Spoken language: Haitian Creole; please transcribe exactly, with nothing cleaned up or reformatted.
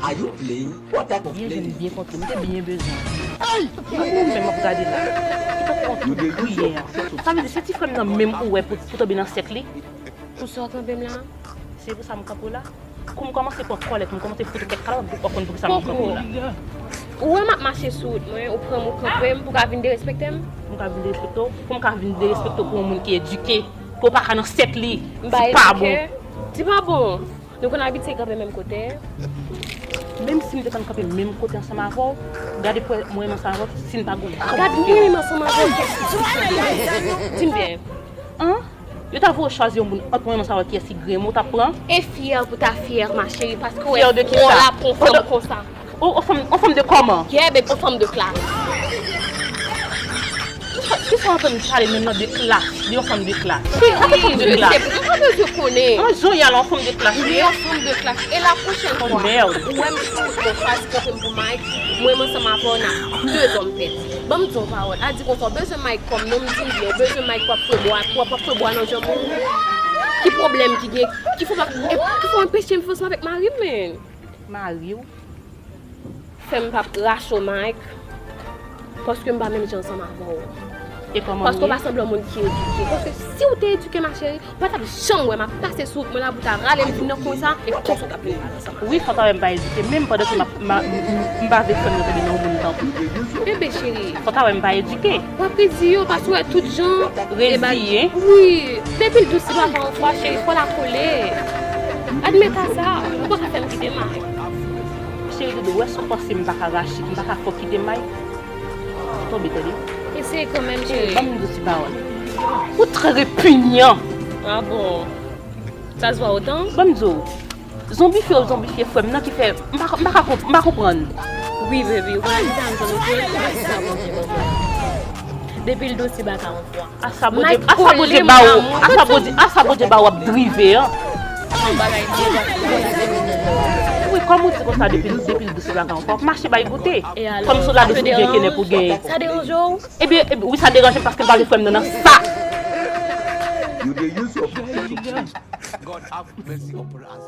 Are you playing? What type of playing is this? Byen jwenn, byen kontre. M te byen bezwen. Mwen menm m ap gade la. Ki tankou yon kriye a. Sa vle di, se ti frè m nan menm ou wè pou, pou tonbe nan sèk li? Pou sa w kanpe m la? Se pou sa m kanpe w la. Kou m kòmanse pran kòlèt, m kòmanse fout ou kèk kalòt, w ap konn poukisa m kanpe w la. Ou wè m ap mache sou wout mwen, ou pran m, ou kanpe m, pou ka vin derespekte m? Pou m ka vin derespekte w? Pou m ka vin derespekte w pou yon moun ki edike, ke w pa ka nan sèk li? M pa edike? Di pa bon. Nou konn abitye kanpe menm kote. Menm si m te konn kanpe menm kote ansanm avè w, gade pou mwen menm ansanm avè w, si n pa gon gwo diferans. Gad mwen menm ansanm avè w, kiyès ki pi chante? Di m byen. An? Yo ta voye w chwazi yon moun ant mwen menm ansanm avè w, kiyès ki grenn, ou t ap pran? E fyè pou ta fyè, ma chérie, paske w wè, fyè de ki sa? Ou la pran fanm konsa. Yon, yon fanm, yon fanm de kòman? Yeah, baby, yon fanm de klas. Kisa, kisa w antann m pale menm nan de klas, de yon fanm de klas? Ki, ki fanm de klas? Mwen pa bezwen konnen. An, jan w ye a la, yon fanm de klas li ye? Yon fanm de klas. E la pwochèn fwa, ou wè m sou wout mwen, chwazi kanpe m pou Mike, mwen menm ansanm avè w, n ap de zòm pèdi. Ban m di w yon pawòl. A di konsa, w bezwen Mike kòm non, m di w byen, w bezwen Mike pou ap fwe bwa, pou ap fwe bwa nan janm ou. Ki pwoblèm ki gen? Ki fè w pa, ki fè w anpeche m viv ansanm avèk mari m, men? Mari w? Fè m p ap rache w, Mike. Paske m pa menm jan ansanm avè w. E kòman m ye? Paske w pa sanble yon moun ki edike. Paske si w te edike, ma chérie, ou pa t ap janm wè m ap pase sou wout mwen la pou ta rale m vin nan kwen sa, e konsa w t ap vin pale ansanm avè m. Wi, fò w ta wè m pa edike, menm pandan ke m ap, m a, m, m, m pa vle fè m nan tande nan yon moun tankou. Enben, cheri. Fò w ta wè m pa edike. W ap redi yo, paske w wè tout jan. Reziye. Wi, depi l dous li pa ka yon fwa, cheri, fò l a kole. Admèt a sa, ou pa ka fè m kite Mike. Cheri doudou, wè si w panse m pa ka rache, m pa ka fè w kite Mike, tonbe, tande. Eseye kanmenm, cheri. Ban m di w ti pawòl. Ou trè repinyan. Ah bon? Ça se voit autant? Ban m di w. Zonbifye w zonbifye frè m nan ki fè m pa, m pa ka konp-, m pa konprann. Wi, baby, ou pa di sa, m konn ou fè, ou pa di sa, bon, bon, bon. Depi l dous, li pa ka yon fwa. Asa Bondye, asa Bondye ba w, asa Bondye, asa Bondye ba w ap drive an. Wi, kòm ou di konsa depi, depi l dous la gen ankò. Mache bay goute. Kòm sou la dous ou gen kenèp ou genyen. Sa deranje w? Ebyen, ebyen, wi, sa deranje m paske m pa vle frè m nan nan sa. You dey use your pocket to pee. God have mercy upon us.